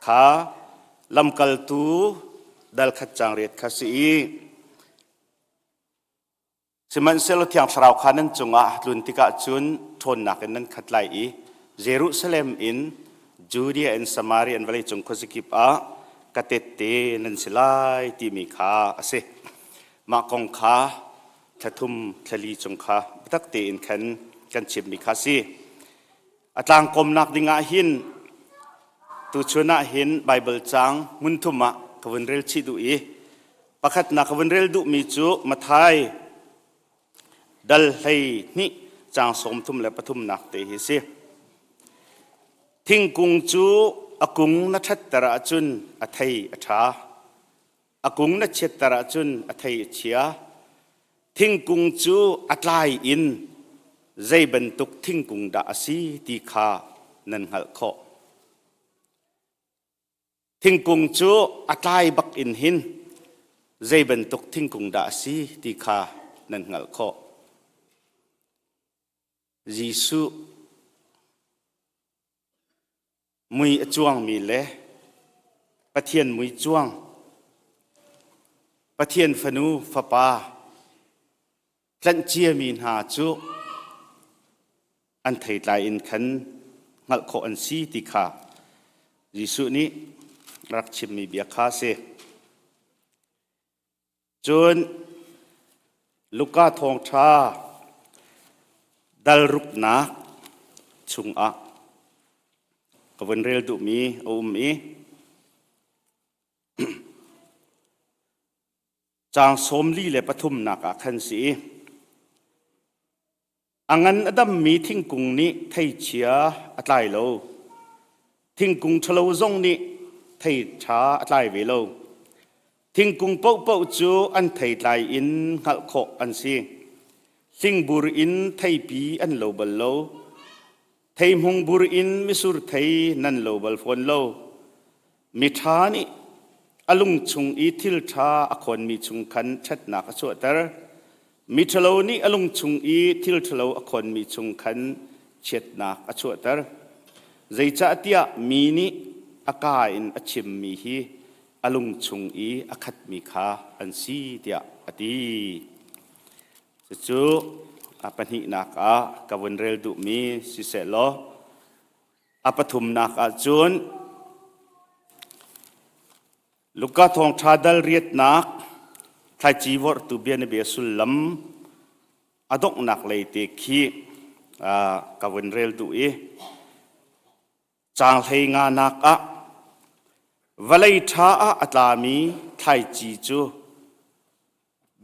Kha lamkaltu dal khat caang riat kha si i Sihmanhsehlaw Thiang Thlarau kha nan cungah a tlun tikah cun ṭhawnnak in nan khat lai i Jerusalem in Judea in Samaria in vawleicung khuazakip ah ka tette nan si lai timi kha a si. Mah kong kha thla thum thla li chung kha biatak tein khan kan chimmi kha a si. A tlangkawmnak ding ah hin tuchun ah hin Baibal caang hmun thum ah ka vun rel chih duh i pakhatnak ka vun rel duhmi cu Matthai dal 12 caang 33nak te hi si. Thingkung cu a kung na ṭhatter ahcun a thei a ṭha. A kung na chiatter ahcun a thei a chia. Thingkung cu a tlai in zei bantuk thingkung dah a si ti kha nan hngalh khawh. Thingkung cu a tlai bak in hin zei bantuk thingkung dah a si ti kha nan hngalh khawh. Jesuh mui a cuangmi le Pathian mui cuang Pathian fanu fapa tlanh ciami hna cu an theitlai in khan hngalh khawh an si ti kha Jesuh nih rak chimmi bia kha a si. Cun Luka thawngṭha dal ruknak chungah ka vun rel duhmi a um i caang 43nak ah khan si i A ngan a dammi thingkung nih theichia a tlai lo. Thingkung ṭhalo zong nih thei ṭha a tlai ve lo. Thingkung paohpaoh cu an theitlai in hngalh khawh an si. Hlingbur in theipi an lo bal lo. Theihmungbur in misur thei nan lo bal fawn lo. Miṭha nih a lung chung i thil ṭha a khawnmi chung khan ṭhatnak a chuahter. Miṭhalo nih a lung chung i thil ṭhalo a khawnmi chung khan chiatnak a chuahter. Zeicahtiah mi nih a kaa in a chimmi hi a lung chung i a khatmi kha an si tiah a ti. Cucu a pahnihnak ah ka vun rel duhmi siseh law A pathumnak ah cun Luka thawngṭha dal riatnak thlaici vorhtu bianabia sullam a donghnak lei te khi ka vun rel duh i caang hlei nganak ah vawlei ṭha ah a tlami thlaici cu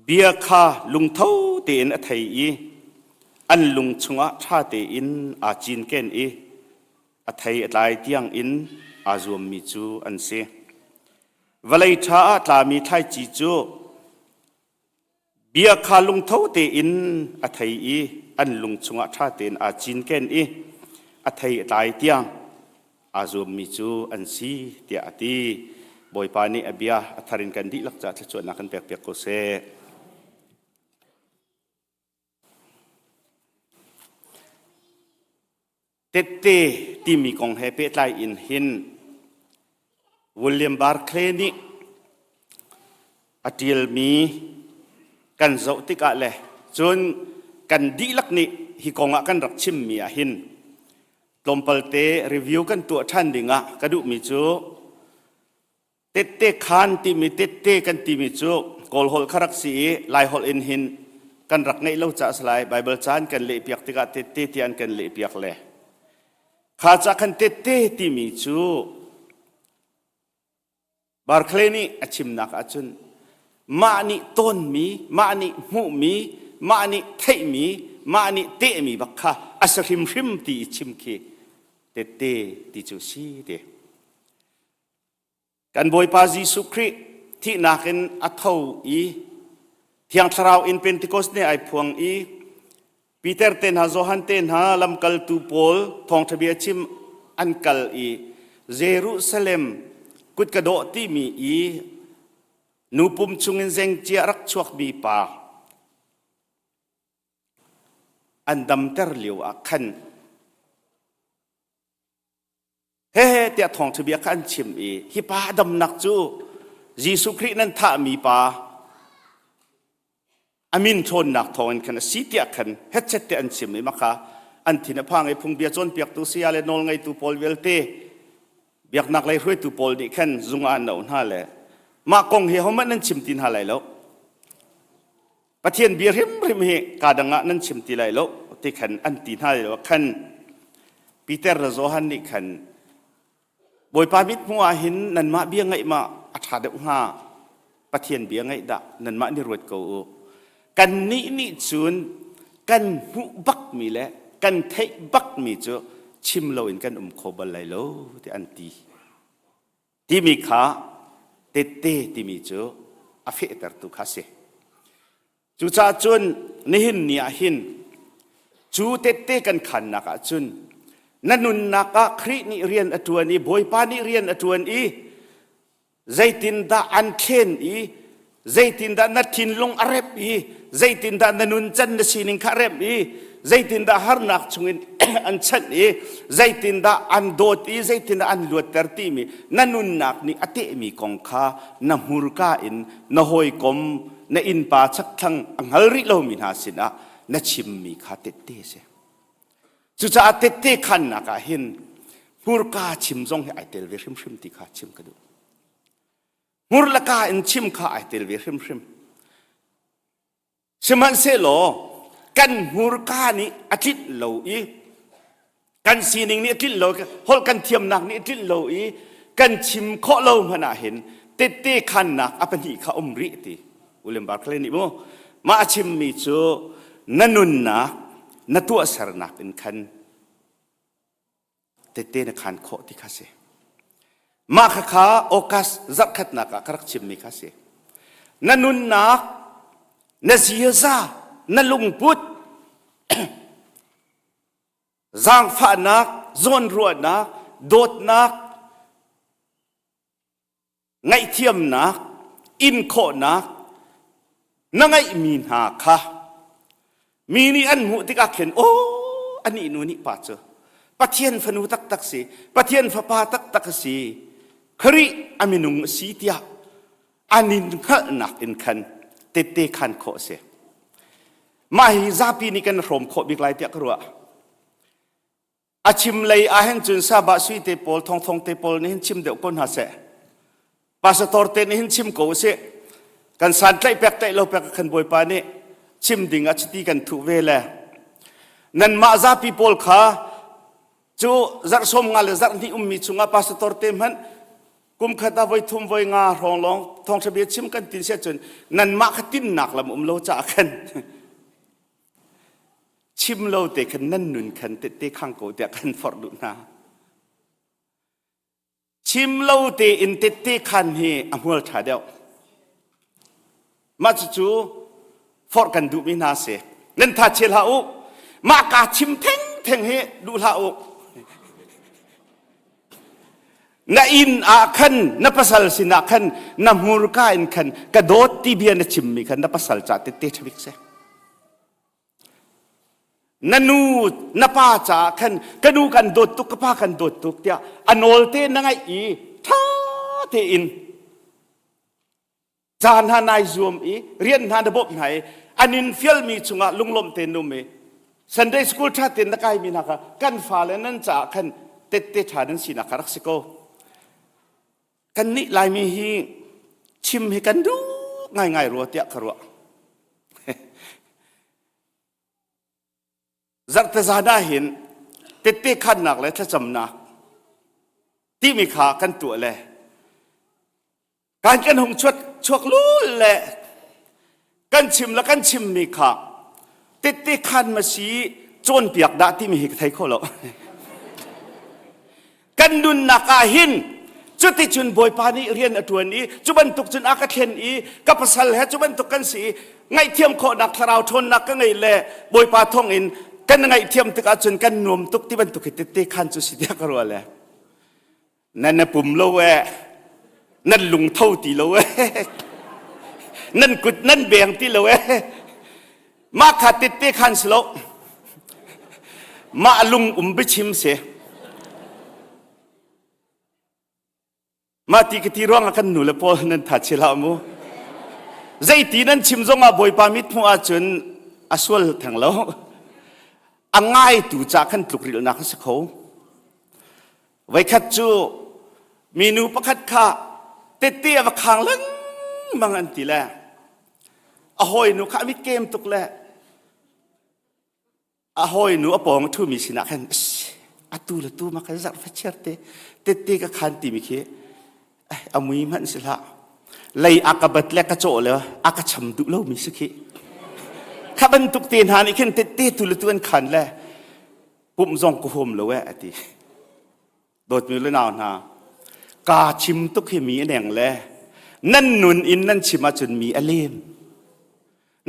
Bia kha lungtho tein a thei i an lung chungah ṭha tein aa cinken i a thei a tlai tiangin aa zuammi cu an si. Vawlei ṭha ah tlami thlaici cu bia kha lungtho tein a thei i an lung chungah ṭha tein aa cinken i a thei a tlai tiang aa zuammi cu an si tiah a ti. Bawipa nih a bia a thar in kan dihlak caah thluachuahnak kan pekpiak ko seh. Tette timi kong he pehtlai in hin William Barclay nih a ṭialmi kan zoh tikah le cun kan dihlak nih hi kong ah kan rak chimmi ah hin tlawmpalte review kan tuah ṭhan ding ah ka duhmi cu tette khan timi tette kan timi cu Kawl holh kha rak si i Lai holh in hin kan rak ngeih lo caah si lai Bible caan kan lehpiak tikah tette tiah an kan lehpiak le kha ca khan tette timi cu Barclay nih a chimnak ahcun mah nih tawnmi, mah nih hmuhmi, mah nih theihmi, mah nih tehmi bak kha a si hrimhrim ti i chim khi tette ti cu si ti. Kan Bawipa Jesuh Khrih thihnak in a tho i Thiang Thlarau in Pentecost ni ai phuang i Peter te hna Johan te hna lamkaltu pawl thawngṭha bia chim an kal i Jerusalem kutka dawh timi i nu pum chungin zengcia rak chuakmi pa an damter lio ah khan. He tiah thawngṭha bia kha an chim i hi pa damnak cu Jesuh Khrih nan thahmi pa a min ṭhawnnak thawngin khan a si tiah khan hetchet te an chim i maka an thin a phang i phungbia cawnpiaktu saya le nawlngeitu pawl vialte biaknak lei hruaitu pawl nih khan zung ah an auh hna le mah kong hi hohmanh nan chim ti hna lai lo. Pathian bia hrimhrim hi kaa dang ah nan chim ti lai lo ti khan an ti hna lio khan Peter le Johan nih khan Bawipa mithmuh ah hin nanmah bia ngaih ma a ṭha deuh hnga Pathian bia ngaih dah nanmah nih ruat ko u. Kannih nih cun kan hmuh bakmi le kan theih bakmi cu chim loin kan um kho bal lai lo ti an ti. Timi kha tette timi cu a fehtertu kha a si. Cucaah cun nihin ni ah hin cu tette kan khannak ah cun na nunnak ah Khrih nih rian a ṭuan i Bawipa nih rian a ṭuan i zeitindah an thlen i zeitindah na thinlung a remh i zeitindah na nuncan na sining kha a remh i zeitindah harnak chungin an chanh i zeitindah an dawt i zeitindah an luatter timi na nunnak nih a tehmi kong kha na hmurka in na hawikom na innpa chakthlang a hngal rih lomi hna sinah na chimmi kha tette a si. Cucaah tette khannak ah hin hmurka chim zong hi ai tel ve hrimhrim ti kha chim ka duh. Hmur le ka in chim kha ai tel ve hrimhrim. Sihmanhsehlaw kan hmurka nih a tlinh lo i kan sining nih a tlinh lo holh kan thiamnak nih a tlinh lo i kan chim khawh lo hmanh ah hin tette khannak a pahnih kha um rih ti William Barclay nih mu mah a chimmi cu na nunnak na tuahsernak in khan tette na khan khawh ti kha si. Mah khakha August zarhkhatnak ah ka rak chimmi kha si. Na nunnak, na ziaza, na lungput, zaangfahnak, zawnruahnak, dawtnak, ngaihthiamnak, inkhawhnak na ngeihmi hna kha mi nih an hmuh tikah khin aw anih nu nih pa cu Pathian fanu taktak si, Pathian fapa taktak a si, Khrih a minung a si tiah an in hngalhnak in khan tette khan khawh a si. Mah hi zapi nih kan hrawm khawh bik lai tiah ka ruah. A chim lei ah hin cun Sabah sui te pawl thongthong te pawl nih hin chim deuh ko hna seh. Pastor te nih hin chim ko usih. Kan san tlaih pek tlaih lo pek khan Bawipa nih chim ding ah chiti kan thuh ve le nanmah zapi pawl kha cu zarh som nga le zarh hnih ummi chungah pastor te hmanh kum khat ah voi thum voi nga hrawng lawng thawngṭha bia chim kan tin sia cun nanmah kha tinnak lam um lo caah khan chim lo te khan nan nun khan tette khang ko tiah kan forh duh hna. Chim lo tein tette khan hi a hmual ṭha deuh. Mah cucu forh kan duhmi hna si. Nan tha chia hlah u. Mah kaa chim thengtheng hi duh hlah u. Na inn ah khan na pasal sinah khan na hmurka in khan ka dawt ti bia na chimmi khan na pasal ca tette ṭha bik si. Na nu na pa caah khan ka nu kan dawt tuk ka pa kan dawt tuk tiah a nawl te na ngaih i ṭha tein ca hna nai zuam i rian hna na bawmh hna i an in fialmi chungah lunglawm tein um i Sunday school ṭha tein na kaimi hna kha kan fale nan caah khan tette ṭha nan sinak kha rak si ko. Kannih Laimi hi chim hi kan duh ngaingai rua tiah ka ruah. Zarhte zan ah hin tette khannak le thlacamnak timi kha kan tuah le kan kan hung chuak chuak lul le kan chim le kan chimmi kha tette khan ma si cawnpiak dah timi hi ka thei kho lo. Kan nunnak ah hin cuticun Bawipa nih rian a ṭuan i cu bantuk cun a ka thlen i ka pasal he cu bantuk kan si i ngaihthiam khawhnak thlarau ṭhawnnak ka ngei le Bawipa thawngin kan ngaihthiam tikah cun kan nuam tuk ti bantuk hi tette khan cu si tiah ka ruah le nan na pum lo e nan lungtho ti lo e nan kut nan beng ti lo e Mah kha tette khan si lo. Mah lung um biachim si. Mah ti ka ti ruangah kan nu le pawl nan tha chi hlah mu. Zeiti nan chim zongah Bawipa mit hmuh ahcun a sual theng lo. A ngaitu ca khan tlukrilhnak a si kho. Voikhat cu minu pakhat kha tette a va khang lengmang an ti le a hawinu kha a mit kem tuk le a hawinu a pawng a ṭhumi sinah khan atu le tu ma kan zarh fachiar te tette ka khan timi khi a mui hmanh si hlah lei a ka bat le ka cawh le a ka cham duh lomi si khi kha bantuk te hna nih khin tette tu le tu an khan le pumh zong ka huam lo eh ati Dawtmi le nau hna, kaa chim tuk hi mi a neng le nan nun in nan chim ahcun mi a lem.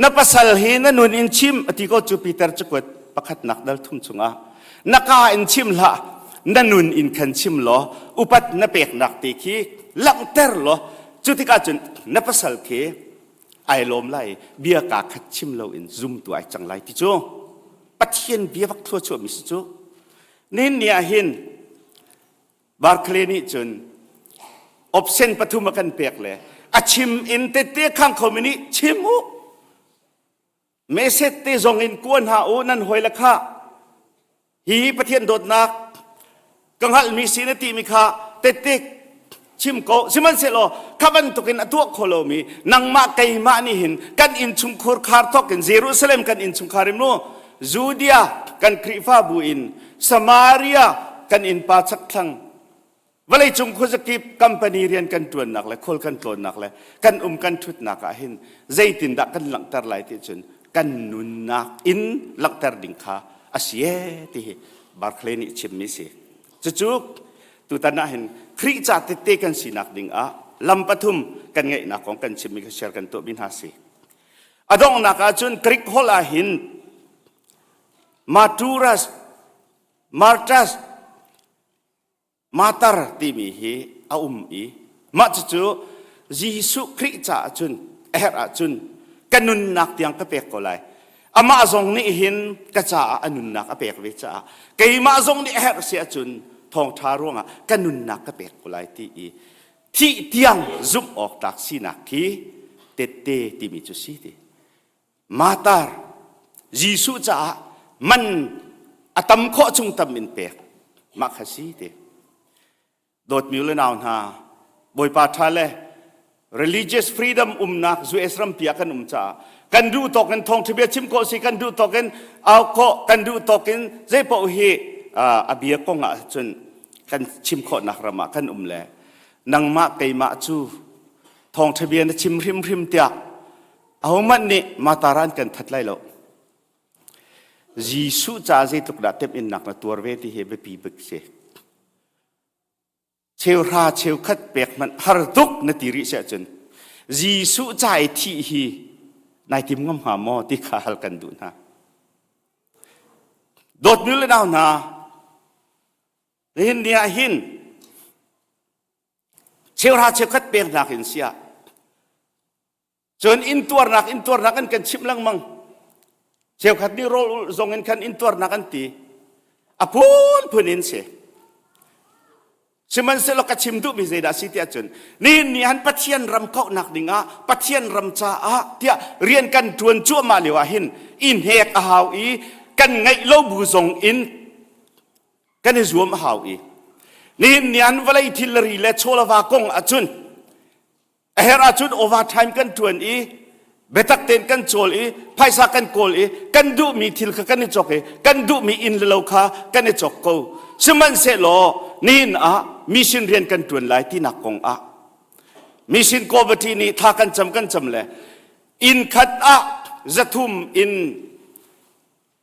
Na pasal hi na nun in chim a ti ko cu Peter cakuat pakhatnak dal thum chungah na kaa in chim hlah na nun in khan chim law upat na peknak te khi langhter law cu tikah cun na pasal khi ai lawm lai bia kaa khat chim loin zumtu ai cang lai ti cu Pathian bia bak thlua chuahmi si cu Nihin ni ah hin Barclay nih cun option pathum a kan pek le a chim in tette khang khomi nih chim u message te zong in kua hna u nan hoi le kha hi Pathian dawtnak ka hngalhmi si na timi kha tette chim ko sihmanhsehlaw kha bantukin a tuah kho lomi nangmah keimah nih hin kan innchungkhur khar thawk in Jerusalem kan innchungkhar in mu Judea kan Khrihfabu in Samaria kan innpa chakthlang vawleicung khuazakip company rian kan ṭuannak le khual kan tlawnnak le kan um kan ṭhutnak ah hin zeitindah kan langhter lai ti cun kan nunnak in langhter ding kha a si ee ti hi Barclay nih chimmi si. Cucu tutan ah hin Khrih ca tette kan sinak ding ah lam pathum kan ngeihnak kong kan chimmi kha share kan tuahmi hna si. A donghnak ah cun Greek holh ah hin Marturas, Martas, Martar timi hi a um i mah cucu Jesuh Khrih caah cun a herh ahcun ka nunnak tiang ka pek ko lai. Amah zong nih hin ka caah a nunnak a pek ve caah keimah zong nih a herh si ahcun thawngṭha ruangah ka nunnak ka pek ko lai ti i thih tiang zumh awk tlak sinak khi tette timi cu si ti. Martar Jesuh caah man a tam khawh chung tam in pek mah kha si ti. Dawtmi le nau hna, Bawipa ṭha le religious freedom umnak US rampi ah kan um caah kan duh tawk in thawngṭha bia chim khawh si, kan duh tawk in au khawh, kan duh tawk in zei paoh hi a bia kong ah cun kan chim khawhnak ram ah kan um le nangmah keimah cu thawngṭha bia na chim hrimhrim tiah ahohmanh nih mataran kan that lai lo. Jesuh ca zeitluk dah temhinnak na tuar ve ti hi biapi bik si. Cheuhra cheukhat pek hmanh har tuk na ti rih si ahcun Jesuh ca i thih hi nai tim ngam hnga maw ti kha hal kan duh hna. Dawtmi le nau hna, nihin ni ah hin cheuhra cheukhat pek nak in siah Cun intuarnak intuarnak an kan chimh lengmang. Cheukhat nih rawl zong in khan intuarnak an ti. A phunphun in si. Sihmanhsehlaw ka chim duhmi zeidah si tiah cun nihin ni han Pathian ram kauhnak dingah Pathian ram caah tiah rian kan ṭuan cuahmah lio ah hin i hnek a hau i kan ngeih lo bu zong in kan i zuam a hau i nihin ni han vawlei thil ri le chawlava kong ahcun A herh ahcun overtime kan ṭuan i biatak tein kan cawl i phaisa kan kawl i kan duhmi thil kha kan i cawk i kan duhmi inn le lo kha kan i cawk ko. Sihmanhsehlaw nihin ah mission rian kan ṭuan lai tinak kong ah mission committee nih thla kan cam kan cam le inn khat ah zathum in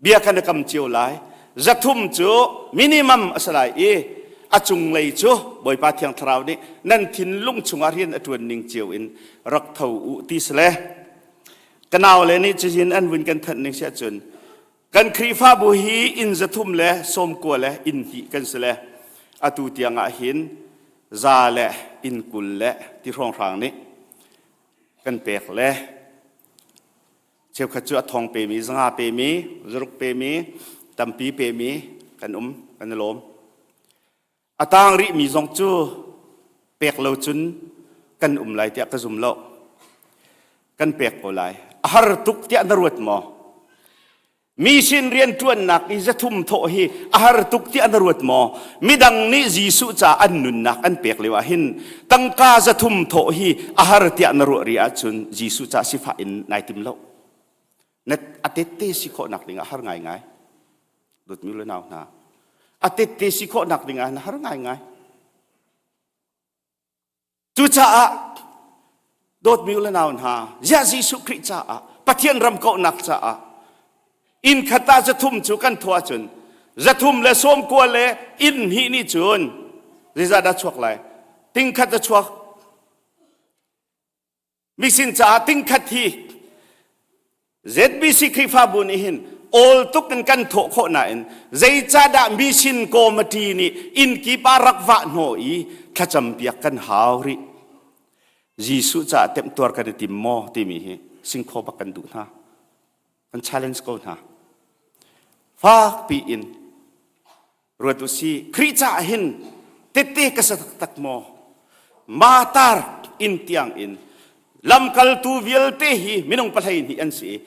bia kan i kam cio lai 300 cu minimum a si lai i a cunglei cu Bawipa Thiang Thlarau nih nan thinlung chungah rian a ṭuan ning cio in rak tho u ti si le ka nau le nih cuhin an vun kan thanh ning si ahcun kan Khrihfabu hi inn 300 le 90 le inn hnih kan si le atu tiang ah hin za le inn 20 le ti hrawnghrang nih kan pek le Cheukhat cu a thong pemi, 500 pemi, 600 pemi, tampi pemi kan um, kan i lawm. A tang rihmi zong cu Pek lo cun kan um lai tiah ka zum lo. Kan pek ko lai. A har tuk tiah na ruat maw? Mi sin rianṭuannak i zathum thawh hi a har tuk tiah na ruat maw? Midang nih Jesuh ca an nunnak an pek lio ah hin tangka zathum thawh hi a har tiah na ruah rih ahcun Jesuh ca sifah in nai tim lo. Na a tette si khawhnak ding ah har ngaingai. Dawtmi le nau hna. A tette si khawhnak ding ah na har ngaingai. Cucaah dawtmi u le nau hna, ziah Jesuh Khrih caah, Pathian ram kauhnak caah inn khat ah zathum cu kan thawh ahcun zathum le sawmkua le inn hnih nih cun zeizah dah chuak lai? Tingkhat a chuak. Misin caah tingkhat hi ZBC Khrihfabu nih hin awl tuk in kan thawh khawh nain zeicahdah mission committee nih inn kip ah rak vah hnawh i thlacam piak kan hau rih. Jesuh caah temtuar kan i tim maw timi hi singkhaw bak kan duh hna. Kan challenge ko hna. Fak piin ruat u si Khrih caah hin tette ka sa taktak maw matar in tiang in lamkaltu vialte hi minung pahlei hnih an si i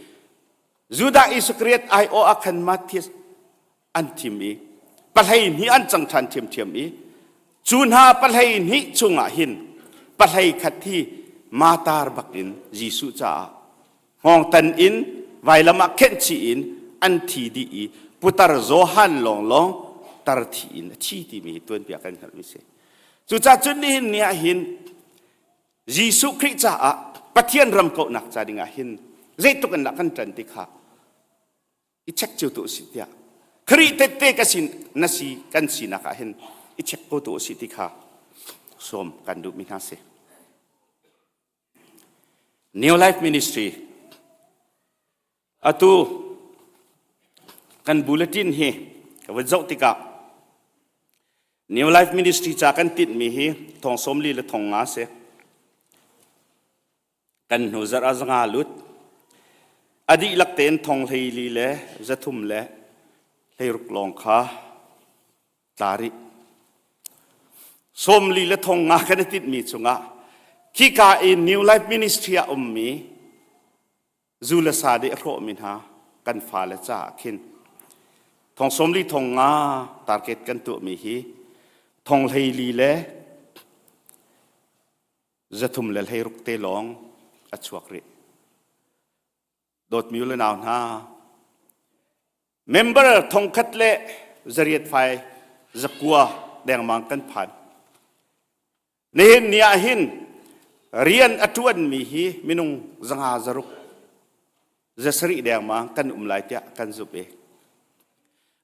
Judah Iskariot aiawh ah khan Matthias an thim i pahlei hnih an cang ṭhan ṭhiamṭhiam i cu hna pahlei hnih chungah hin pahlei khat hi matar bak in Jesuh caah hngawngtan in vailam ah khenh chih in an thi dih i putar Johan lawnglawng tar thi in a thi timi hi tuanbia kan hngalhmi si. Cucaah cun nihin ni ah hin Jesuh Khrih caah Pathian ram kauhnak ca dingah hin zeitluk in dah kan ṭan ti kha i check cio tu si tiah Khrih tette ka sin na si kan sinak ah hin i check ko tu si ti kha sawm kan duhmi hna si. New Life Ministry atu kan bulletin hi ka van zoh tikah New Life Ministry ca kan tinhmi hi thong sawmli le thong nga si. Kan hnu zarh ah zanga lut. A dihlak tein thong hleili le zathum le hleiruk lawng kha tla rih. 40 le thong nga kan i tinhmi chungah khika i New Life Ministry ah ummi zu le sa deh a hrawhmi hna kan fale caah khin thong 40 thong nga target kan tuahmi hi thong 14 le 3 le 16 te lawng a chuak rih. Dawtmi u le nau hna, member thongkhat le zariat fai zakua dengmang kan phan. Nihin ni ah hin rian a ṭuanmi hi minung zanga zaruk zasarih dengmang kan um lai tiah kan zumh i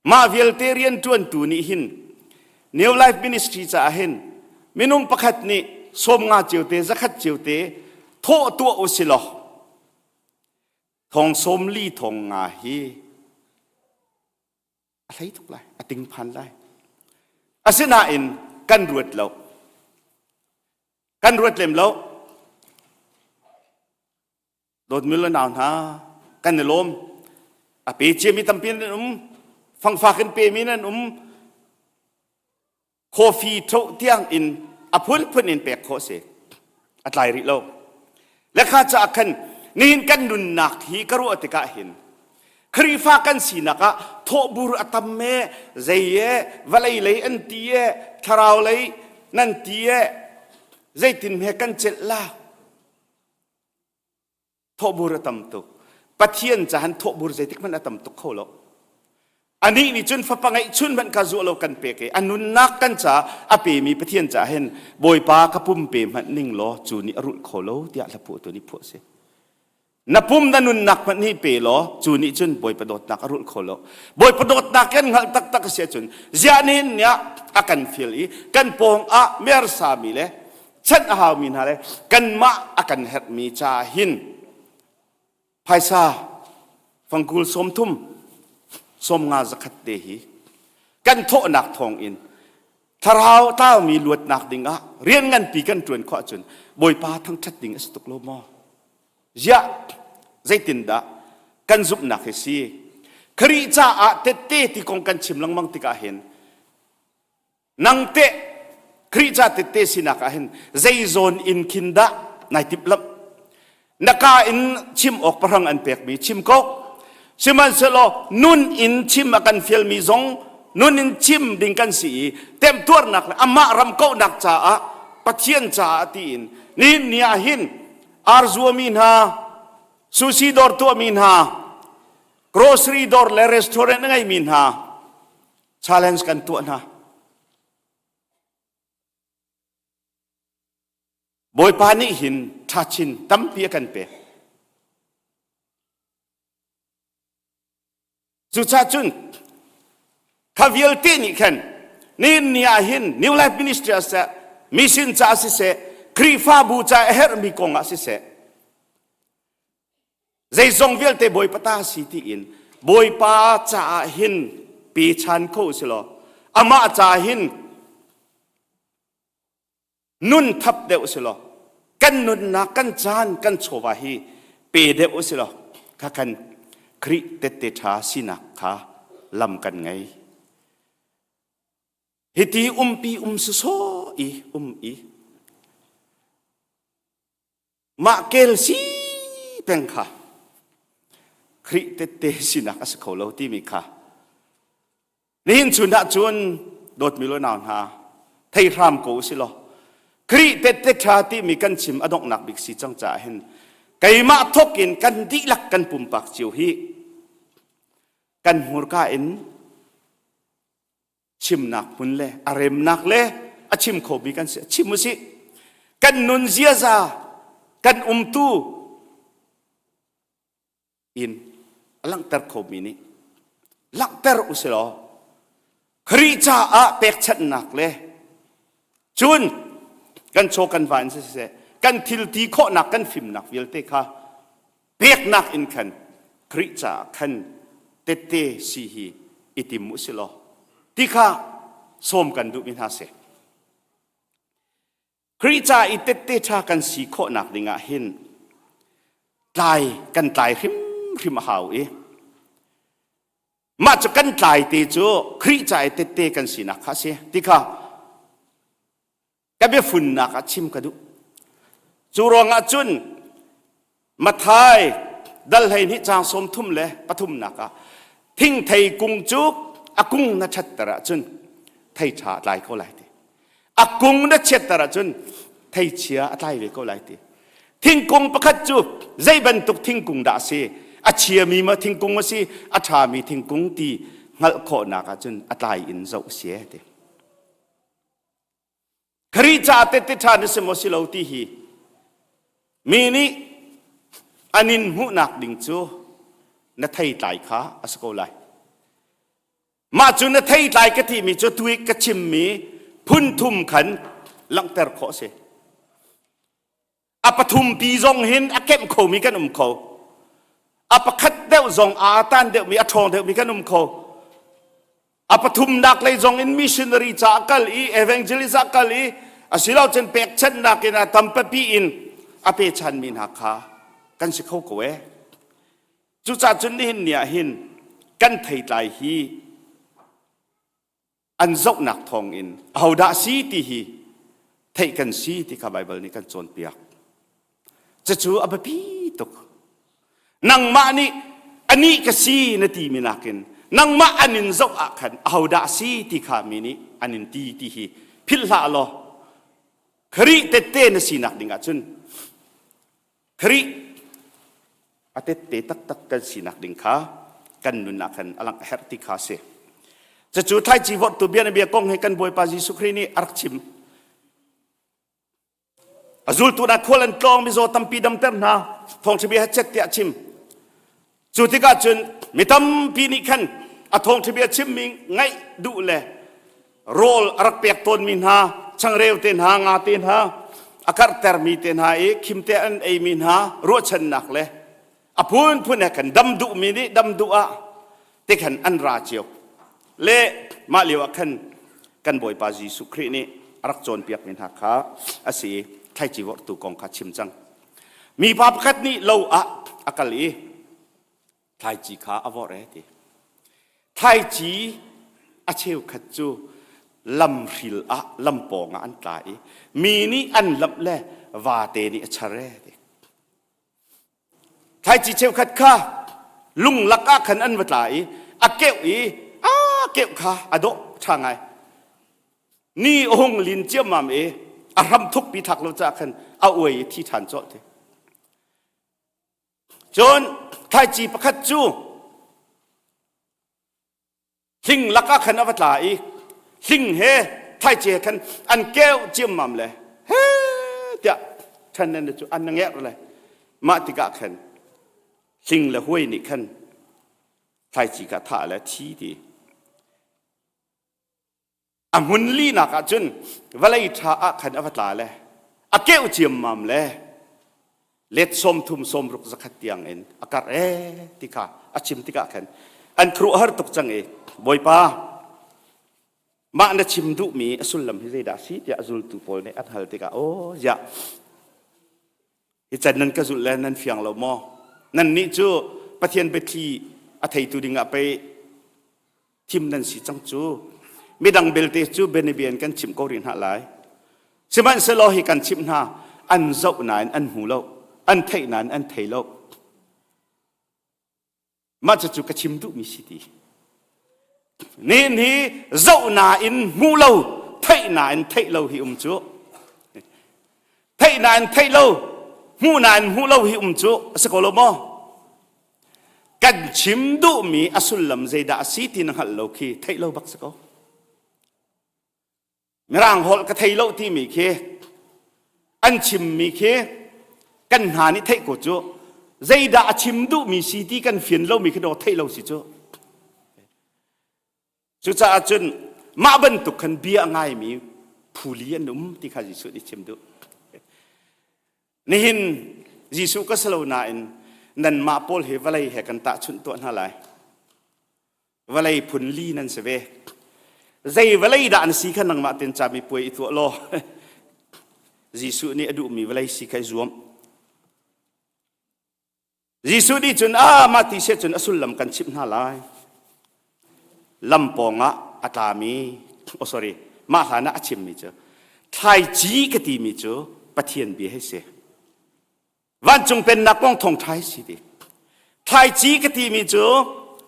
mah vialte rian ṭuantu nih hin New Life Ministry caah hin minung pakhat nih sawmnga cio te zakhat cio te thawh tuah u si law Thong 40 thong nga hi a hlei tuk lai, a ting phan lai. Asinain kan ruat lo. Kan ruat lem lo. Dawtmi le nau hna, kan i lawm. A pe ciami tampi nan um. Fangfak in pemi nan um. Coffee tho tiang in a phunphun in pek khawh si. A tlai rih lo. Le kha caah khan nihin kan nunnak hi ka ruah tikah hin Khrihfa kan sinak ah thawhbur a tam e, zei e, vawlei lei an ti e, thlarau lei nan ti e, zeitin he kan celh la? Thawhbur a tam tuk. Pathian cahan thawhbur zeitik hmanh a tam tuk kho lo. Anih nih cun fapa ngeihchun hmanh kha zuah lo kan pek i a nunnak kan ca a pemi Pathian caah hin Bawipa ka pum pe hmanh ning law cu nih a rulh kho lo tiah hla phuahtu nih phuah si. Na pum na nunnak hmanh hi pe law cu nih cun Bawipa dawtnak a rulh kho lo. Bawipa dawtnak kan hngalh taktak a si ahcun ziah nihin ni ah a kan fil i kan pawng ah mersami le chanh a haumi hna le kanmah a kan herhmi ca hin phaisa fangkul 30 sawmnga zakhat te hi kan thawhnak thawng in thlarau tlaumi luatnak ding ah rian nganpi kan ṭuan khawh ahcun Bawipa thangṭhat ding a si tuk lo maw? Ziah zeitindah kan zumhnak hi si? Khrih caah tette ti kong kan chim lengmang tikah hin nang teh. Khrih ca tette sinak ah hin zei zawn in khin dah nai timhlamh? Na ka in chim awk pahrang an pekmi chim ko. Sihmanhsehlaw nun in chim a kan fialmi zong nun in chim ding kan si i temtuarnak le amah ram kauhnak caah Pathian caah tiin nihin ni ah hin arzuami hna, sushi dawr tuahmi hna, grocery dawr le restaurant a ngeimi hna challenge kan tuah hna. Bawipa nih hin ṭhachin tampi a kan pek. Cucaah cun kha vialte nih khan nihin ni ah hin New Life Ministry ah siseh, mission caah siseh, Khrihfabu ca a herhmi kong ah siseh, zeizong vialte Bawipa ta si tiin Bawipa caah hin pe chan kho si law amah caah hin nun thap deuh si law kan nunnak kan caan kan chawva hi pe deuh si law kha kan Khrih tette ṭha sinak kha lam kan ngei. Hiti umpi um sawsawh i um i mah kel si peng kha Khrih tette sinak a si kho lo timi kha Nihin chun ah cun dawtmi lo nau hna thei hram ko usih law Khrih tette ṭha timi kan chim a donghnak bik si cang caah hin keimah thawk in kan dihlak kan pumpak cio hi kan hmurka in chimnak hmun le a remnak le a chim khomi kan si chim usih kan nun ziaza kan umtu in a langhter khomi nih langhter u si law Khrih caah pekchanhnak le cun kan chaw kan va in siseh kan thil ti khawhnak kan fimnak vialte kha peknak in khan Khrih caah khan tette si hi i tim u si law ti kha sawm kan duhmi hna si. Khrih ca i tette ṭha kan si khawhnak dingah hin tlai kan tlai hrimhrim a hau i mah cu kan tlai te cu Khrih ca i tette kan sinak kha a si ti kha ka biafunnak ah chim ka duh. Cu ruangah cun Matthai dal 12 caang 33 ah thingthei kung cu a kung na ṭhatter ahcun thei ṭha a tlai ko lai ti. A kung na chiatter ahcun thei chia a tlai ve ko lai ti. Thingkung pakhat cu zei bantuk thingkung dah a si? A chiami maw thingkung a si? A ṭhami thingkung ti hngalh khawhnak ahcun a tlai in zoh a si ti. Khrih caah tette ṭha na si maw si lo ti hi mi nih an in hmuhnak ding cu na theitlai kha a si ko lai. Mah cu na theitlai ka timi cu tui ka chimmi phun thum khan langhter khawh a si. A pathumpi zong hin a kemh khomi kan um kho. A pakhat deuh zong aa tan deuhmi, a ṭhawng deuhmi kan um kho. A pathumnak lei zong in missionary ca a kal i evangelist a kal i asilo cun pekchanhnak in a tampapi in a pechanmi hna kha kan si kho ko ee. Cucaah cun nihin ni ah hin kan theitlai hi an zohnak thawngin ahodah si ti hi theih kan si ti kha Baibal nih kan cawnpiak. Cucu a biapi tuk. Nangmah nih anih ka si na timi nakin nangmah an in zoh ah khan ahodah si ti kha mi nih an in ti ti hi philh hlah law Khrih tette na sinak ding ah cun Khrih a tette taktak kan sinak ding kha kan nun ah khan a langh herh ti kha a si. Cucu thlaici vorhtu bianabia kong hi kan Bawipa Jesuh Khrih nih a rak chim. A zultu hna khual an tlawng mizaw tampi damter hna thawngṭha bia chet tiah a chim. Cu tikah cun mi tampi nih khan a thawngṭha bia chimmi ngaih duh le rawl a rak pek tawnmi hna changreu te hna nga te hna a karhtermi te hna i khimte an eimi hna ruahchannak le a phunphun he khan dam duhmi nih dam duh ah te khan an ra cio le mah lio ah khan kan Bawipa Jesuh Khrih nih a rak cawnpiakmi hna kha a si i thlaici vorhtu kong kha chim cang. Mipa pakhat nih lo ah a kal i thlaici kha a vorh e ti. Thlaici a cheukhat cu Lamhril ah lampawng ah an tla i mi nih an lamh le vate nih a char e ti. Thlaici cheukhat kha lunglak ah khan an va tla i a keuh i a keuh kha a dawh ṭha ngai. Ni a hung lin ciammam i a hram thukpi thak lo caah khan a uai i thi ṭhan colh ti. Cun thlaici pakhat cu hling lakah khan a va tla i hling he thlaici he khan an keuh ciammam le he tiah ṭhen nan cu an ngerh le mah tikah khan hling le huai nih khan thlaici kha thah le thi ti. A hmun linak ah cun vawlei ṭha ah khan a va tla le a keuh ciammam le let 30 60 100 tiang in a karh ee ti kha a chim tikah khan an khuaruahhar tuk cang i, Bawipa, mah na chim duhmi a sullam hi zeidah a si tiah a zultu pawl nih an hal tikah, aw ziah hi can nan ka zulh le nan fiang lo maw? Nannih cu Pathian biathli a theitu dingah pei thim nan si cang cu. Midang belte cu bianabia in kan chimh ko rih hna lai. Sihmanhsehlaw hi kan chimh hna, an zoh nain an hmu lo, an theih nain an thei lo. Mah cucu ka chim duhmi si ti. Nihin hi zoh nain hmu lo, theih nain theih lo hi um cu. Theih nain theih lo, hmuh nain hmuh lo hi um cu a si ko lo maw? Kan chim duhmi a sullam zeidah a si ti na hngalh lo khi theih lo bak si ko. Mirang holh ka thei lo timi khi, an chimmi khi kan hna nih theih ko cu, zeidah a chim duhmi si ti kan fian lomi khi dawh theih lo si cu. Cucaah cun mah bantuk khan bia a ngaimi phuli an um ti kha Jesuh nih chim duh. Nihin Jesuh ka si lo nain nanmah pawl hi vawlei he kan tahchunh tuah hna lai. Vawlei phun li nan si ve. Zei vawlei dah na si kha nangmah ten cami puai i tuah law Jesuh nih a duhmi vawlei si kha i zuam. Jesuh nih cun a mah ti seh cun a sullam kan chimh hna lai. Lam pawngah a tlami, oh sorry, mah hlan ah a chimmi cu thlaici ka timi cu Pathian bia hei si. Vancung pennak kong thawngṭha hei si ti. Thlaici ka timi cu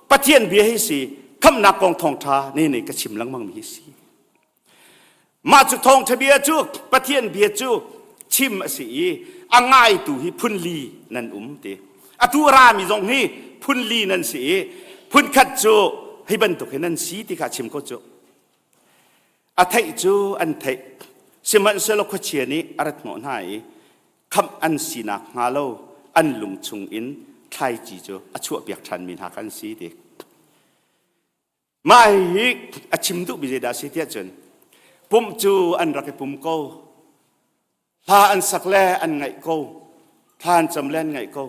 Pathian bia hei si, khamhnak kong thawngṭha ne ne ka chim lengmang mi hi si. Mah cu thawngṭha bia cu, Pathian bia cu chim a si i a ngaitu hi phunli nan um ti. Atu a rami zong hi phunli nan si i phunkhat cu hi bantuk hi nan si ti kha chim ko cu. A theih cu an theih. Sihmanhsehlaw khuachia nih a rat hnawh hna i khamh an sinak hnga lo an lung chungin thlaici cu a chuahpiak ṭhanmi hna kha an si ti. Mah hi a chim duhmi zeidah a si tiah cun pumh cu an rak i pum ko. Hla an sak le an ngaih ko. Thla an cam le an ngaih ko.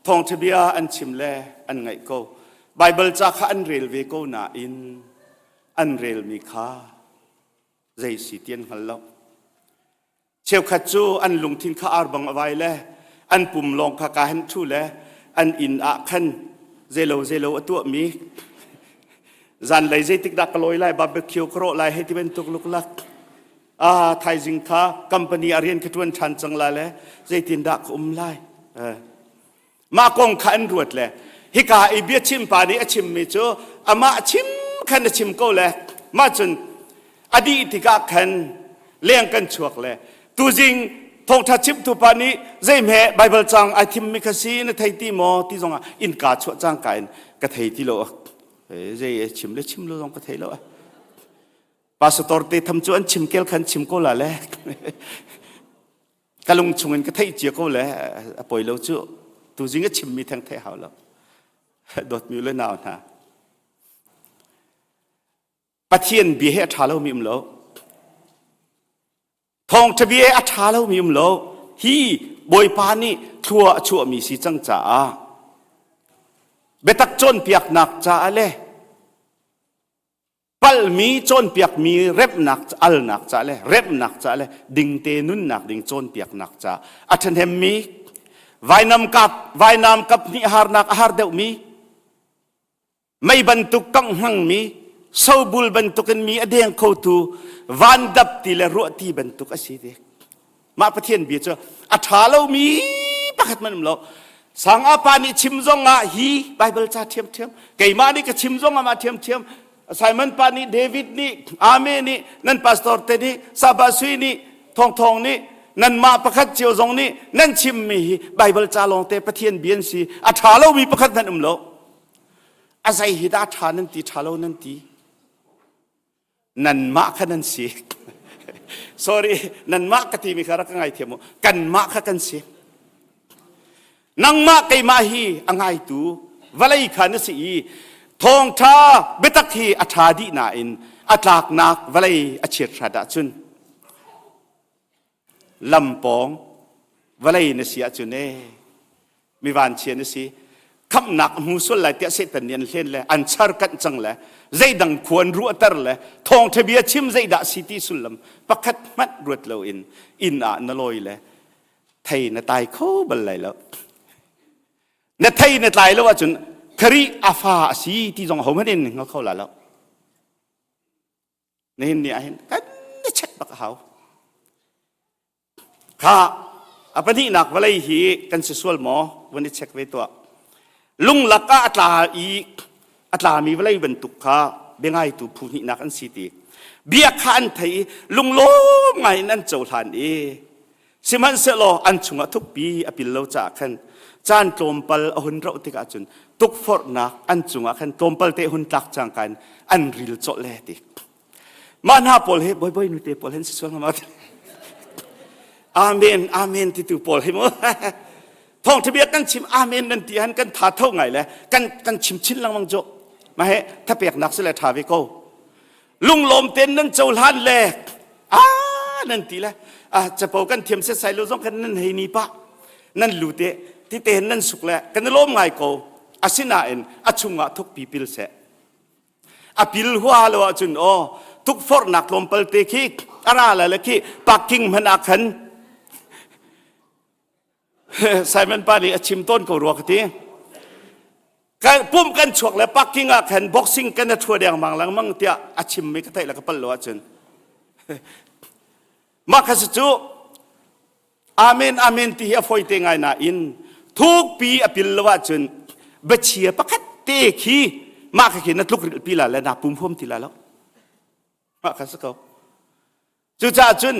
Thawngṭha bia an chim le an ngaih ko. Baibal ca kha an rel ve ko nain an relmi kha zei si ti an hngal lo. Cheukhat cu an lungthin kha ar bang a vai le an pum lawng kha ka hen ṭhu le an inn ah khan zeilo zeilo a tuahmi, zanlei zeitik dah ka lawi lai, barbecue ka rawh lai hei ti bantuk luklak, ah thaizing kha company a rian ka ṭuan ṭhan cang lai le zeitin dah ka um lai, mah kong kha an ruat le hika i biachim pa nih a chimmi cu amah chim khan a chim ko le mah cun a dih tikah khan leng kan chuak le tuzing thawngṭha chimtu pa nih zeihme Baibal cang ai thimmi kha si na thei ti maw ti zongah innka chuah cangka in ka thei ti lo, zei chim le chim lo zong ka thei lo. Pastor te tham cu an chim kel khan chim ko la le ka lung chungin ka theih cia ko le a poi lo cu, tuzing a chimmi theng theih hau lo. Dawtmi le nau hna, Pathian bia he a ṭha lomi um lo, thawngṭha bia he a ṭha lomi um lo. Hi Bawipa nih thlua a chuahmi si cang caah biatak cawnpiaknak caah le palmi cawnpiakmi remhnak alnak ca le remhnak ca le dingte nunnak ding cawnpiaknak ca a ṭhahnemmi, vainam kap vainam kap hnih harnak a har deuhmi mei bantuk kangh hmangmi. Sobul bantukin mi a deng khotu vandap ti le ruahti bantuk a si ti. Mah Pathian bia cu a ṭha lomi pakhat man um lo. Sanga pa nih chim zong ah hi Bible ca ṭhiamṭhiam, keimah nih ka chim zong ah mah ṭhiamṭhiam, Simon pa nih, David nih, Ame nih, nan pastor te nih, Saba Sui nih, Thawng Thawng nih, nanmah pakhat cio zong nih nan chimmi hi Bible ca lawngte Pathian bia an si. A ṭha lomi pakhat hmanh um lo. A zei hi dah ṭha nan ti, ṭha lo nan ti? Nanmah kha nan si. Sorry, nanmah ka timi kha rak ka ngaithiam u. Kanmah kha kan si. Nangmah keimah hi a ngaitu vawlei kha na si i thawngṭha biatak hi a ṭha dih nain a tlaknak vawlei a chiat hrat ahcun lampawng vawlei na si ahcun ee mi vanchia na si khamhnak hmu sual lai tiah Satan nih an hlen le an char kanh cang le zeidang khua an ruahter le thawngṭha bia chim zeidah si ti sullam pakhat hmanh ruat loin inn ah na lawi le thei na tai kho bal lai lo na thei na tlai lo ahcun Khrih a fa a si ti zong ho hmanh in hngal kho la lo nihin ni ah hin kan na check bak a hau kha a pahnihnak vawlei hi kan si sual maw van i check ve tuah lunglak ah a tla i a tlami vawlei bantuk kha biangaitu phu hnihnak an si ti bia kha an thei i lunglawm ngai in an cohlan i Sihmanhsehlaw an chungah thukpi a pil lo caah khan caan tlawmpal a hun rauh tikah cun tukforhnak an cungah khan tlawmpal te hun tlak cangka in an ril colh le ti. Mah hna pawl hi bawibawi nute pawl hin si sual hnga Amen amen titu pawl hi mu thawngtha bia kan chim amen nan ti han kan tha tho ngai le kan kan chim chin lengmang cu mah he thapeknak si le tha ve ko lunglawm ten nan cohlan le a nan ti le a capo kan thiam set sai lo zong kan nan hei ni pa nan lu te ti te nan suk le kan lawm ngai ko asinain a chungah thukpi pil seh a pil hua lo ahcun aw tukforhnak tlawmpal te khi ara la le khi parking hman ah khan Simon pa nih a chim tawn ko rua ka ti. Kan pum kan chuak le parking ah khan boxing kan a thua dengmang lengmang tiah a chim mi ka theih le ka pal lo ahcun. Mah kha cu amen amen ti hi a foi te ngai nain thukpi a pil lo ahcun biachia pakhat te khi mah kha khi na tluk rilh pi la le na pum huam ti la lo. Mah kha si ko. Cucaah cun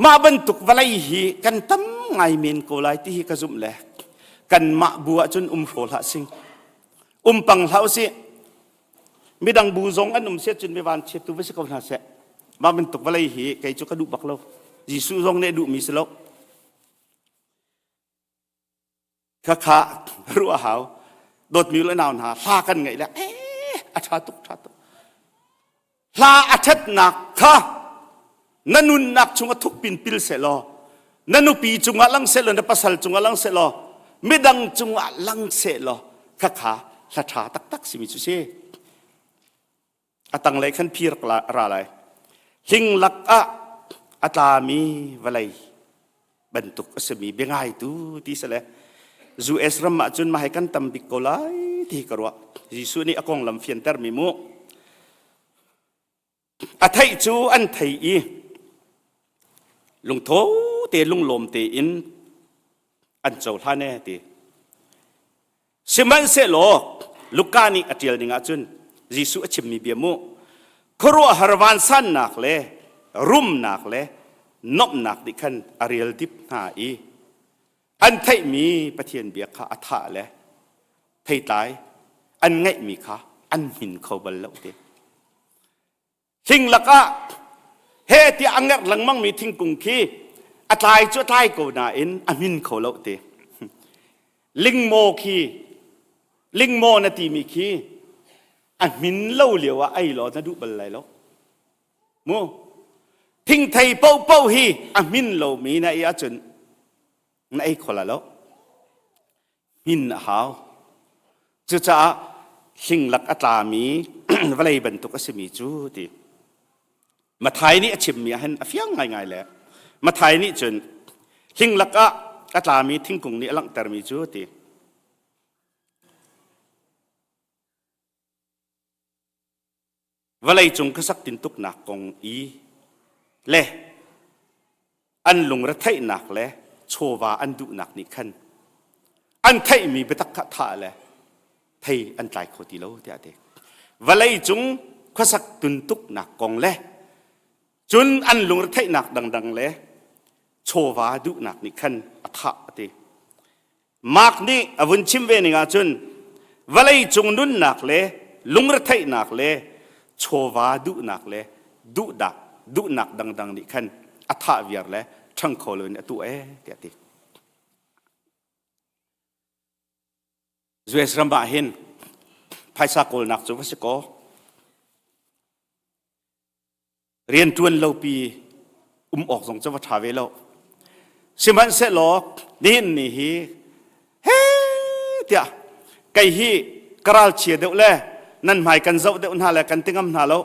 mah bantuk vawlei hi kan tam ngai men ko lai ti hi ka zumh le kanmah bu ahcun um hraw hlah sing. Um pang hlah usih. Midang bu zong an um siah cun mi van chiat tu va si ko hna seh. Mah bantuk vawlei hi kei cu ka duh bak lo. Jesuh zong nih a duhmi si lo. Khakha ruah hau dawtmi le nau hna hla kan ngaih le eh a ṭha tuk ṭha tuk hla a ṭhatnak kha na nunnak chungah thuk pin pil seh law na nupi cungah lang seh law na pasal cungah lang seh law midang cungah lang seh law khakha hla ṭha taktak simi cu si A tanglei khan phir ra lai. Hling lak ah a tlami vawlei bantuk a simi biangaitu ti sale US ram ah cun mahai kan tam bik ko lai ti ka ruah. Jesuh nih a konglam fiantermi mu. A theih cu an thei i lungtho te lunglawm tein an cohlan e ti. Sihmanhsehlaw Luka nih a ṭial ning ahcun Jesuh a chimmi bia mu khuaruahhar vansannak le rumnak le nomhnak nih khan a rial dip hna i an theihmi Pathian bia kha a thah le theitlai an ngeihmi kha an hmin kho bal lo ti. Thing lakah he tiah a ngerh lengmangmi thingkung khi a tlai cu a tlai ko nain a hmin kho lo ti. Lingmaw khi lingmaw na timi khi a hmin lo lio ah ei law na duh bal lai lo. Mu thingthei paohpaoh hi a hmin lomi na ei ahcun na ei kho lai lo. Hmin a hau. Cucaah hlinglak a tlami vawlei bantuk a simi cu ti. Mathai nih a chimmi ah hin a fiang ngaingai le Mathai nih cun hlinglak ah a tlami thingkung nih a langhtermi cu ti. Vawleicung khuasak tintuknak kong i le an lungretheihnak le chawva an duhnak nih khan an theihmi biatak kha thah le thei an tlai kho ti lo tiah a ti. Vawleicung khuasak tuntuknak kong le cun an lungretheihnak dangdang le chawva duhnak nih khan a thah a ti. Mark nih a vun chim ve ning ahcun vawleicung nunnak le lungretheihnak le chawva duhnak le duhdak duhnak dangdang nih khan a thah viar le ṭhang kho loin a tuah ee tiah a ti. US ram ah hin phaisa kawlnak cu va si kaw rianṭuan lopi um awk zong cu va ṭha ve lo. Sihmanhsehlaw nihin ni hi he tiah kei hi ka ralchia deuh le nan hmai kan zoh deuh hna le kan ti ngam hna lo.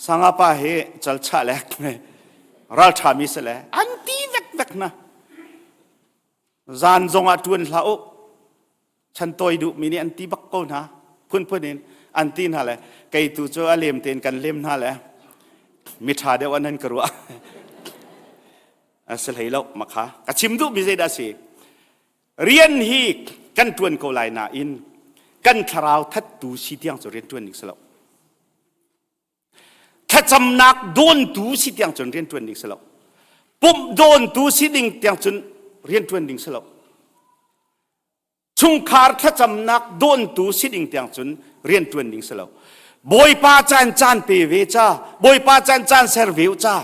Sanga pa hi calchah le ralṭha mi si le an ti vek vek hna. Zan zong ah ṭuan hlah u. Chantawi duhmi nih an ti bak ko hna. Phunphun in an ti hna le kei tu cu a lem tein kan lem hna le miṭha deuh an nan ka ruah. A si hlei lo makha. Ka chim duhmi zeidah a si? Rian hi kan ṭuan ko lai nain kan thlarau thattu si tiang cu rian ṭuan ding si lo. Thlacamnak dawntu si tiang cun rianṭuan ding si lo. Pumh dawntu si ding tiang cun rianṭuan ding si lo. Chungkhar thlacamnak dawntu si ding tiang cun rianṭuan ding si lo. Bawipa caan caan pe ve ca, Bawipa caan caan ser ve u ca.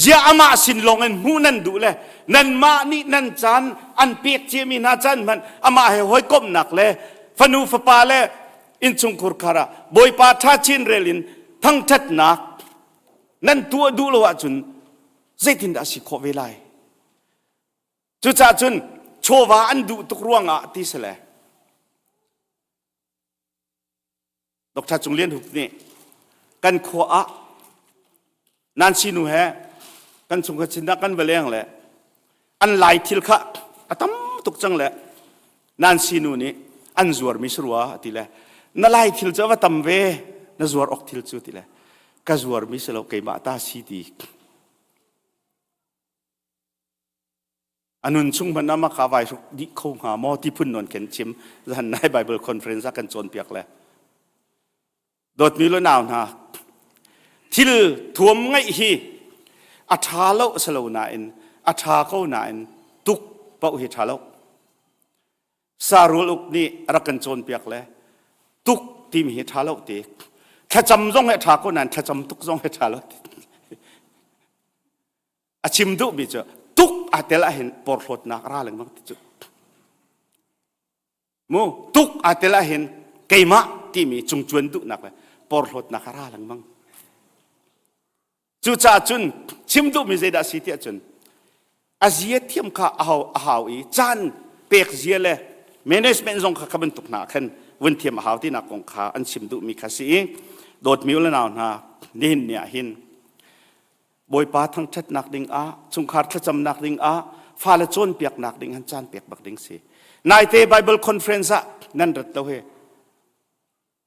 Ziah amah sin lawng in hmuh nan duh le nanmah nih nan caan an pek ciami hna caan hmanh amah he hawikomhnak le fanu fapa le innchungkhur khar ah Bawipa ṭha chin rel in thangṭhatnak nan tuah duh lo ahcun zeitindah a si khawh ve lai? Cucaah cun chawva an duh tuk ruangah ti si le Dr. Cung Lian Hup nih kan khua ah Nancy nu he kan chungkhat sinah kan va leng le an lai thil kha a tam tuk cang le Nancy nu nih an zuarmi si rua a ti le na lai thil cu a va tam ve na zuar awk thil cu ti le ka zuarmi si lo keimah ta si ti A nun chung hmanh ah maka vai hruk dih kho hnga maw ti phun nawn khin chim zan nai Bible conference ah kan cawnpiak le dawtmi le nau hna thil thuam ngaih hi a ṭha lo a si lo nain a ṭha ko nain tuk paoh hi ṭha lo sarul uk nih a rak kan cawnpiak le tuk timi hi ṭha lo ti thlacam zong hi a ṭha ko nain thlacam tuk zong hi ṭha lo ti A chim duhmi cu tuk aa tel ahhin porhlawtnak a ra lengmang ti cu. Mu tuk aa tel ahhin keimah timi cungcuan duhnak le porhlawtnak a ra lengmang. Cucaah cun chim duhmi zeidah a si tiah cun a zia thiam kha a hau, a hau i caan pek zia le management zong kha kha bantuk hna khan vun thiam a hau tinak kong kha an chim duhmi kha si i dawtmi u le nau hna nihin ni ah hin Bawipa thangṭhatnak ding ah, chungkhar thlacamnak ding ah, fale cawnpiaknak ding han caan pek bak ding si. Naite Bible conference ah nan rat lo he.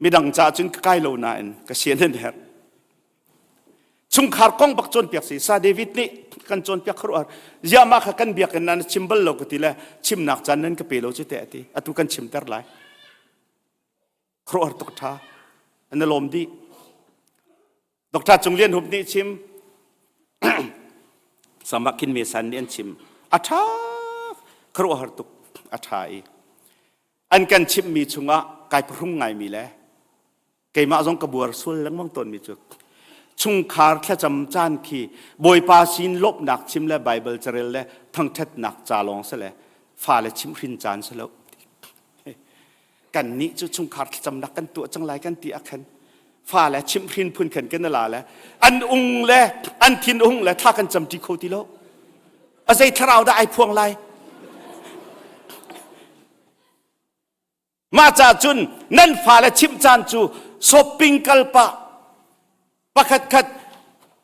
Midang ca cun ka kai lo nain ka sian an herh. Chungkhar kong bak cawnpiak si. Sa David nih kan cawnpiak kharuah. Ziah mah kha kan biakinn nan chim bal lo ka ti le chimnak caan nan ka pe lo cu te ati. Atu kan chimter lai. Khuaruahhar tuk ṭha. An i lawm dih. Dr. Cung Lian Hup nih chim Samak Khin Me San nih an chim a ṭha khuaruahhar tuk a ṭha i an kan chimhmi chungah kai phuhrung ngaimi le keimah zong ka buar sual lengmang tawnmi cu chungkhar thlacam caan khi Bawipa sin lawmhnak chim le Bible carel le thangṭhatnak ca lawng si le fale chimhhrin caan si lo Kannih cu chungkhar thlacamnak kan tuah cang lai kan ti ah khan fale chimhhrin phun khan kan la le an ung le an thin ung le thla kan camṭi kho ti lo. A zei thlarau dah ai phuang lai? Mah ca cun nan fale chimh caan cu shopping kal pah pakhat khat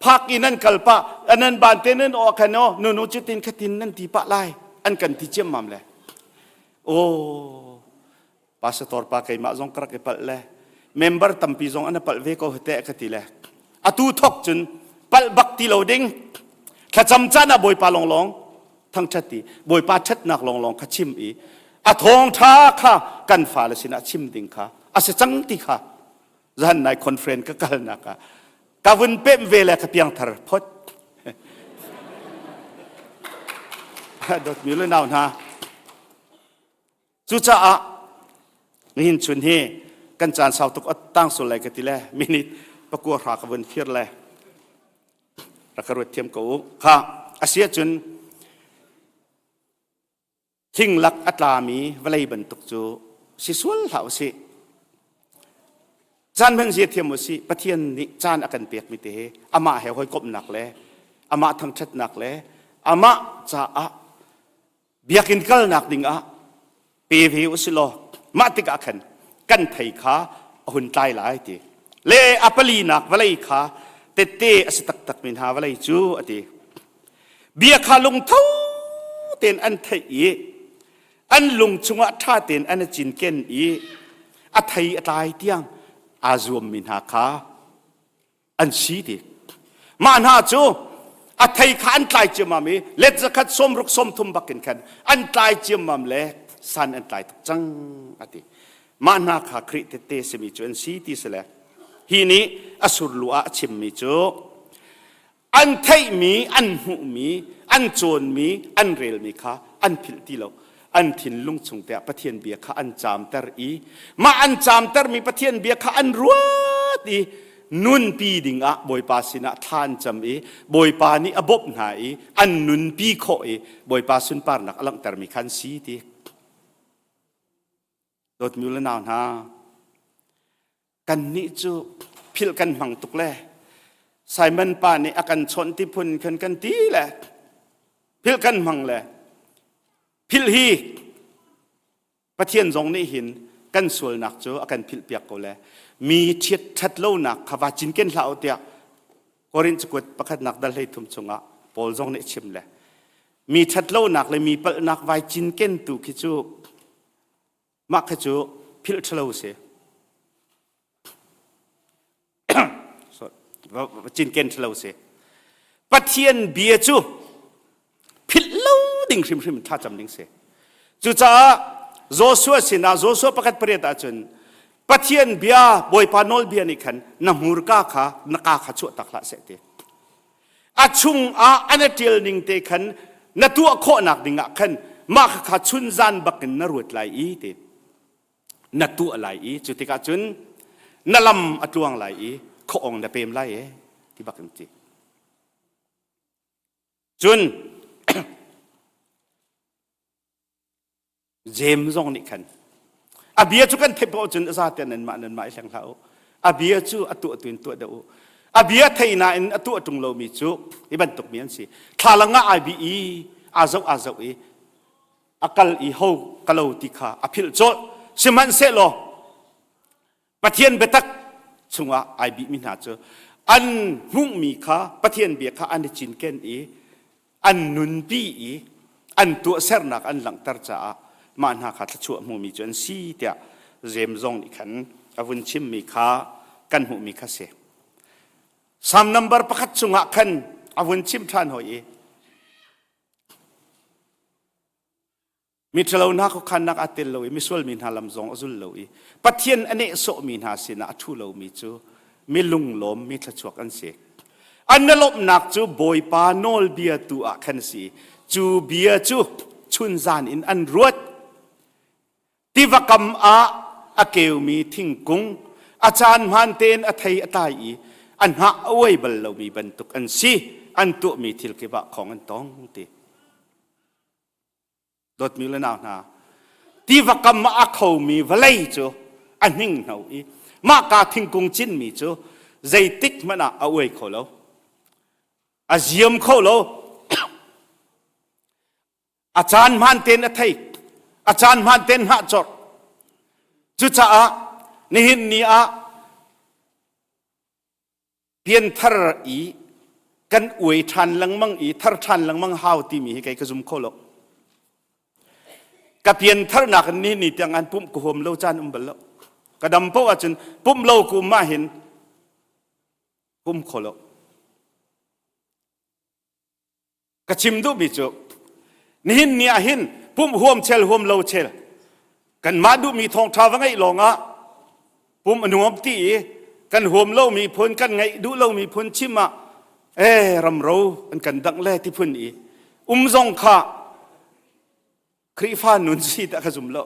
phak i nan kal pah nan ban te nan aw khan aw nunu cutin khatin nan ti pah lai an kan ti ciammam le aw pastor pa keimah zong ka rak i palh le. Member tampi zong an palh ve ko hite ka ti le. Atu thok cun palh bak ti lo ding. Thlacam caan ah Bawipa lawnglawng thangṭhat i Bawipa ṭhatnak lawnglawng kha chim i a thawngṭha kha kan fale sinah chim ding kha a si cang ti kha zan nai conference ka kalnak ah ka vun pemh ve le ka piangthar phot. Dawtmi le nau hna, cucaah nihin chun hi kan caan sau tuk tang sul lai ka ti le minute pakua hra ka vun fir le rak ka ruat thiam ko u. Kha a si ahcun thing lak a tlami vawlei bantuk cu si sual hlah usih. Caan hman zia thiam usih. Pathian nih caan a kan pekmi te he amah he hawikomhnak le amah thangṭhatnak le amah caah biakinn kalnak ding ah pe ve usih law mah tikah khan kan thei kha a hun tlai lai ti le a palinak vawlei kha tette a si taktak mi hna vawlei cu a ti. Bia kha lungtho tein an theih i an lung chungah ṭha tein an i cinken i a thei a tlai tiang aa zuammi hna kha an si ti. Mah hna cu a thei kha an tlai ciammam i let zakhat sawmruk sawmthum bakin khan an tlai ciammam le san an tlai tuk cang a ti. Mah hna kha Khrih tette simi cu an si ti si le hi nih a surlu ah a chimmi cu an theihmi, an hmuhmi, an cawnmi, an relmi kha an philh ti lo. An thinlung chung te ah Pathian bia kha an caamter i mah an caamtermi Pathian bia kha an ruat i nunpi ding ah Bawipa sinah thla an cam i Bawipa nih a bawmh hna i an nunpi khawh i Bawipa sunparnak a langhtermi kha an si ti. Dawtmi le nau hna, kannih cu philh kan hmang tuk le Simon pa nih a kan chawnh ti phun khan kan ti le philh kan hmang le philh hi Pathian zong nih hin kan sualnak cu a kan philh piak ko le mi ṭhiat ṭhat lonak kha va cinken hlah u tiah Korin cakuat pakhatnak dal 13 chungah Paul zong nih a chim le mi ṭhat lonak le mi palhnak vai cinken tu khi cu Mah kha cu philh ṭhalo si. Cinken ṭhalo si. Pathian bia cu philh lo ding hrimhrim thlacam ding si. Cucaah Joshua sinah Joshua pakhat pariat ahcun Pathian bia Bawipa nawlbia nih khan na hmurka kha na ka kha chuah tak hlah seh ti. A chungah an a ṭial ning te khan na tuah khawhnak dingah khan mah kha chunzan bakin na ruat lai i ti na tuah lai i cu tikah cun na lam a tluang lai i khuaong na pem lai e ti bakin ti. Cun Jeim zong nih khan a bia cu kan theih paoh cun a za te nanmah nanmah i hleng hlah u. A bia cu a tuah tu in tuah deuh u. A bia thei nain a tuah ṭung lomi cu hi bantuk mi an si. Thlalang ah ai bih i aa zoh aa zoh i a kal i ho kalo ti kha a philh colh. Sihmanhsehlaw Pathian biatak chungah ai bihmi hna cu an hmuhmi kha Pathian bia kha an i cinken i an nunpi i an tuahsernak an langhter caah mah hna kha thluachuah hmumi cu an si tiah Jeim zong nih khan a vun chimmi kha kan hmuhmi kha si. Salm number pakhat chungah khan a vun chim ṭhan hoi i Miṭhalo hna khuakhannak aa tel lo i misual mi hna lam zong a zul lo i Pathian a nehsawhmi hna sinah a ṭhu lomi cu mi lunglawm mi thluachuak an si. An lawmhnak cu Bawipa nawlbia tu ah khan a si. Cu bia cu chunzan in an ruat. Tiva kam ah a keumi thingkung a caan hmaan tein a thei a tlai i a hnah a uai bal lomi bantuk an si. An tuahmi thil kip ah khong an tong ti. Dawtmi le nau hna, tiva kam ah a khomi vawlei cu a hninghno i mahka thingkung cinmi cu zeitik hmanh ah a uai kho lo. A ziam kho lo. A caan hmaan tein a thei. A caan hmaan tein hnah cawrh. Cucaah nihin ni ah Pianthar i kan uai ṭhan lengmang i thar ṭhan lengmang hau timi hi kei ka zum kho lo. Ka piantharnak in ni ni tiang an pumh ka huam lo caan um bal lo. Ka dam paoh ahcun pumh lo ku um ah hin um kho lo. Ka chim duhmi cu nihin ni ah hin pumh huam chel huam lo chel kanmah duhmi thawngṭha va ngeih lawngah pum a nuam ti i kan huam lomi phun kan ngaih duh lomi phun chim ah ee ramro an kan dangh le ti phun i um zong kha Khrihfa nun si dah ka zum lo.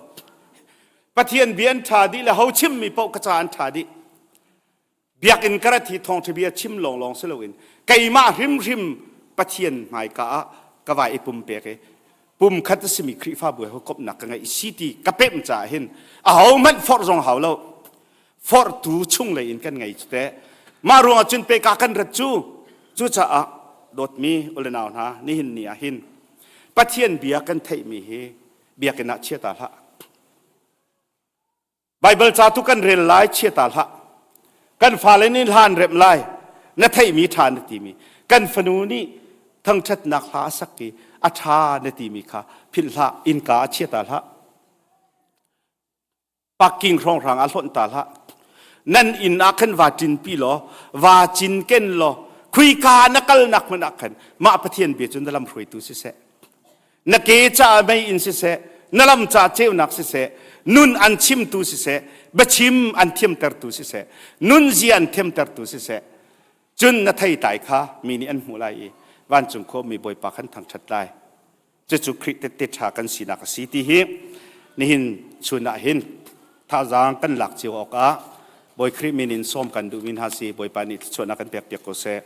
Pathian bia an ṭha dih le ho chimmi paoh ka ca an ṭha dih. Biakinn ka rat hi thawngṭha bia chim lawnglawng si loin keimah hrimhrim Pathian hmaika ah ka vai i pumpek i pumkhat a simi Khrihfabu he hawikomhnak ka ngeih si ti ka pemh caah hin ahohmanh forh zong hau lo. Forhtu chunglei in kan ngei cu teh. Mah ruangah cun peka kan rat cu. Cucaah dawtmi u le nau hna nihin ni ah hin Pathian bia kan theihmi hi biakinn ah chia ta hlah. Baibal ca tu kan rel lai chia ta hlah. Kan fale nih hla an remh lai. Na theihmi ṭha na timi. Kan fanu nih thangṭhatnak hla a sak i a ṭha na timi kha philh hlah, innka ah chia ta hlah. Parking hrawnghrang ah hlonh ta hlah. Nan inn ah khan va ṭinpi law, va cinken law, khuika na kalnak hmanh ah khan mah Pathian bia cu na lam hruaitu siseh. Na ke caah mei in siseh, na lam caah ceunak siseh, nun an chimtu siseh, biachim an thiamtertu siseh, nunzia an thiamtertu siseh, cun na theitlai kha mi nih an hmuh lai i vancung khuami Bawipa khan thangṭhat lai. Cucu Khrih tette ṭha kan sinak a si ti hi nihin chun ah hin thazaang kan lak cio awkah Bawi Khrih min in sawm kan duhmi hna si Bawipa nih thluachuahnak kan pek piak ko seh.